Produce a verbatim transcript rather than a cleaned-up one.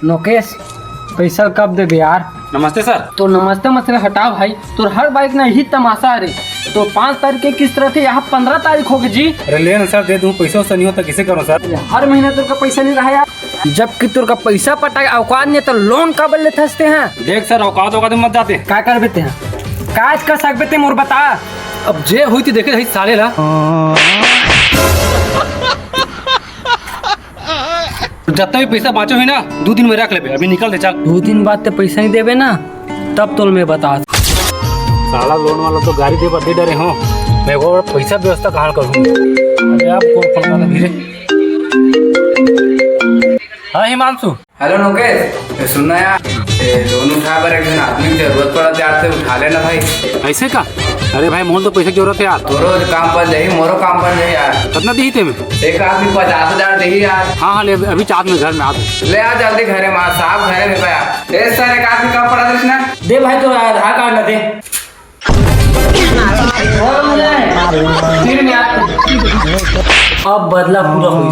नोकेश, पैसा कब देबे यार? नमस्ते सर। तो नमस्ते मसले हटा भाई, तोर हर बाइक ना यही तमाशा रे। तो पाँच तारीख के किस्त रहते, यहाँ पंद्रह तारीख हो गई जी। अरे ले ना सर, दे दूं, पैसा वैसा नहीं होता, किसे करो सर? हर महीना तोर का पैसा नहीं रहा यार, जबकि तोर का पैसा पटा के औकात नहीं तो लोन काबर लेथस तें? देख सर, औकात औकात में मत जाते। का करबे तें? काज कर सकबे तें मोर बता। अब जे होई ते देखे रही साले ला। जत्ता भी पैसा बाँचे होही ना, दू दिन में रख लेबे। अभी निकल दे, चल। दू दिन बाद ते पैसा नहीं देबे ना, तब तोल मैं बता। साला लोन वाला तो गाड़ी दे बर दे डरे हो, मैं वो पैसा व्यवस्था कहाँ करूँ? अरे आप कौन फोन वाला धीरे। हाँ हिमांशु। हेलो नोकेश, ए, सुन ना यार, ए, लोन उठाए बर एक झन आदमी के जरूरत पड़त यार, ते उठा लेना भाई। ऐसे का? अरे भाई, मोहन तो पैसे की जरूरत है यार। तोरो काम बन जाही, मोरो काम बन जाही यार। कितना दी तेमे? एक आदमी पचास हजार देही यार। हाँ हाँ, ले अभी, अभी चाहत में घर में आते। ले आ जल्दी घरे में, साहब घरे में बा यार। ए सर, एक आदमी कम पड़ा दे ना। दे भाई, तो आधार कार्ड ला दे। फिर मैं आपको अब बदला पूरा होई।